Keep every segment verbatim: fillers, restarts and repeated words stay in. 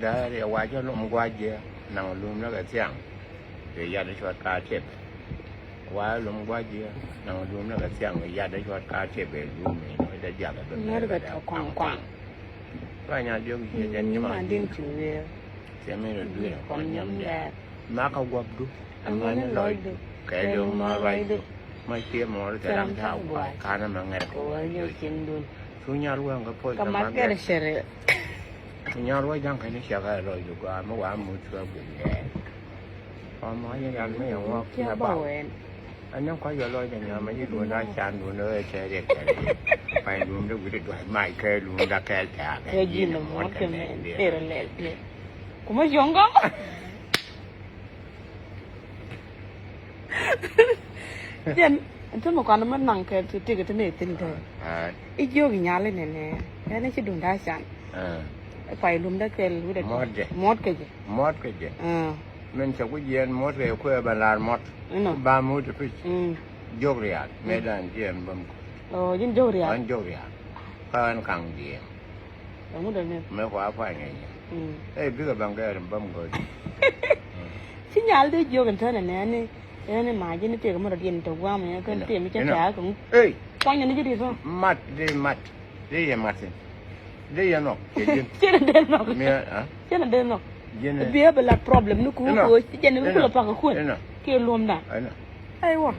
Tɛɛr yɛ wa jɛ lom gua̱c jɛ naŋ lum ni kɛ thiaŋ. Kɛ yat cuɔt ka tep. Wa lum gua̱c jɛ naŋ lum ni kɛ thiaŋ kɛ yat cuɔt ka tep ɛ lum ni nɔ jɛ diath ɛ ben ŋär kɛ tɔ kɔŋ kɔŋ. Kua nya diɔk jiɛ jɛ ni ma din cu wiɛ. Thiɛ mi rɛ duiɛ kɔn nyam dɛ. Ma kɛ guɔpdu. Amäni lɔcdu kɛ liw ma ruacdu. Ma ciɛ mɔɔr thil ram thaak gua̱a̱c ka̱n ɛmɛ ŋɛr kɛ wä yio̱w cieŋdun. Cu nyal wä ŋä poc kɛ ma gɛr cɛrɛ. Cu nyal wä ja̱ŋ kɛn i̱ ciɛk ɛ lɔcdu gɔaa mi wa mut cuɛ guic lɛɛr. Ɔmɔ yɛ yal mi yɛ ŋuɔk ciɛ ba wɛn. Ɛn ni kɔc yɛ lɔcdɛ nyam mi ci duun da̱a̱ candun ɛ cɛ riɛk cɛ riɛk. Pany duun dee wi̱cdɛ dua̱c mac kɛ luun da̱ kɛɛl tɛ̈ɛ̈k ɛ ji̱n ɛmɔ kɛ mɛn. Kumä yɔ̱ŋ gɔm. Jɛn ɛn tämɛ kuan mɛ naŋ kɛ ti tik ti ni thin te. I̱ jiök i̱ nyali nɛnɛ ɛn i̱ ci duŋda can. Kuay lumdä kɛl wi̱dɛ muɔ̱t kɛ jɛ. Muɔ̱t kɛ jɛ. Min cɛ ku jiɛn muɔ̱t kɛ kuɛ bɛ lar muɔ̱t. Ba muɔ̱t i̱ pic. Jiök rial mɛ dan jiɛn bäm. Ji̱n jiök rial. An jiök rial. Kä ɛn kaŋ jiɛn. Ɛŋu dee nɛn? Mɛ kua kuany ɛ nyɛ. Ɛ bikɛ baŋ kɛ rim bäm gɔ̱r. Ci nyal dee jiök ɛn tɛn ɛnɛ ɛn ni ɛn ni ma ji̱n ni tëëk mi rɔ diɛn tɛ guam ɛn kɛn tëë mi cɛ tɛ̈ɛ̈k kɛ ŋu. Ey. Kuany ɛn ni ji̱ ri̱t bä. Mat dee mat dee yɛ mat thi̱n. Dee yɛ nɔk cɛ ji̱n. Cɛ ni dee nɔk. Mi a. Cɛ ni dee nɔk. Ji̱n. Bi ɛ bi la problem ni ku ku jɛn ni mi ku lɔ pak ɛ kuën. Kiɛ luɔmdan. Ɛnɔ. Aiwa.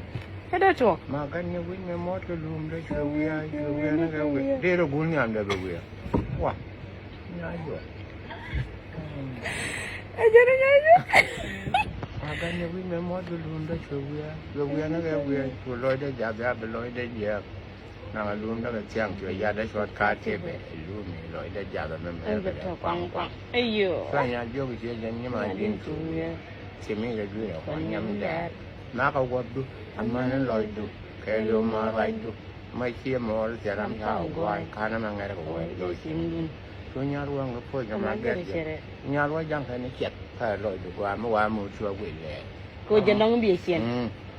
Kä dee tuɔɔk. Ma gat ni wi̱c mi muɔ̱t kɛ luumdä cuɛ wiaa cuɛ wiaa ni kɛ wiaa dee rɔ guul nhiamdɛ bɛ wiaa. Wa. Nyaay juɔk. Ɛ jɛn ɛ nyaay juɔk. Ma gat ni wi̱c mi muɔ̱t kɛ luumdä cuɛ wiaa cuɛ wiaa ni kɛ wiaa cuɛ lɔcdɛ jath ya bi lɔcdɛ jiɛɛk. Naŋ a luumdä kɛ thiaŋ cuɛ yatdä cuɔt ka tëë bɛ luumi lɔcdä jath a mɛmɛ. Ɛn bɛ tɔ kuaŋ kuaŋ. Cuɛ nyaay juɔk ciɛ jɛn nyiman din cuɛ wiaa. Ci mi kɛ dui̱r ɛ kuaŋ nyam dɛɛr. Makɛ guɔ̱pdu amäni lɔcdu kɛ liw ma ruacdu. Ma ciɛ mɔɔr thiaram ca gua̱a̱c ka̱n ɛmɛ ŋɛr kɛ wä loc. Cu nyal wä ŋä puɔ̱c kɛ ma gɛr jɛ. Nyal wä jaŋ kɛn i̱ ciɛth kä lɔcdu gua̱a̱ mi wa mi cu a guic lɛɛr. Kɛ wä jɛ nɔŋ biɛ ciɛn.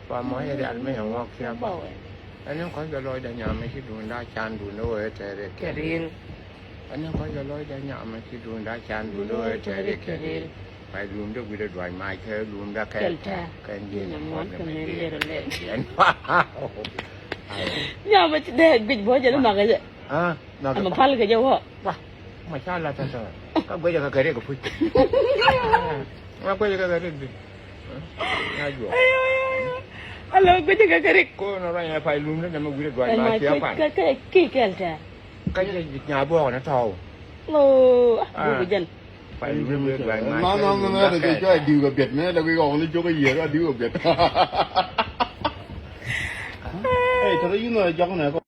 Kua mɔ yɛ rial mi yɛ ŋuɔk ciɛ bä. Ɛn ni kɔc kɛ lɔcdɛ nyam mi ci duunda can duunda wä yɛ tɛɛr yɛ kɛ riil. Ani kɔc kɛ lɔcdɛ nyam ci duunda can duunda wee tɛɛri kɛ ril. Pay luumdä wi̱cdɛ duac mac kɛ luumdä kɛl tɛ̈ kɛn ji̱n muɔ̱t kɛ mɛ dier lɛl jiɛn. Nyam ci dee guic bä jɛ ni makɛ jɛ. Makɛ pal kɛ jɛ wä. Wa ma ca lat tɛtɛ. Ka guecɛ kɛ kɛ rik puc. Ma guecɛ kɛ kɛ rik di. Nya juɔk. Alo guecɛ kɛ kɛ rik. Ko nɔ ruany pay luumdä nɛ mɛ wi̱cdɛ duac mac kɛ pan. Kɛ kɛ ki kɛl tɛ̈. Kä jɛ nya buɔk ni tɔw. Ŋo, ah, buku jɛn. Ma ma ma ma de jɔ diu kɛ biɛt mɛ de wi̱i̱ ɔk ni jok a yier a diu kɛ biɛt. Ey tɔrɔ yun a jɔk nɛ kɔ.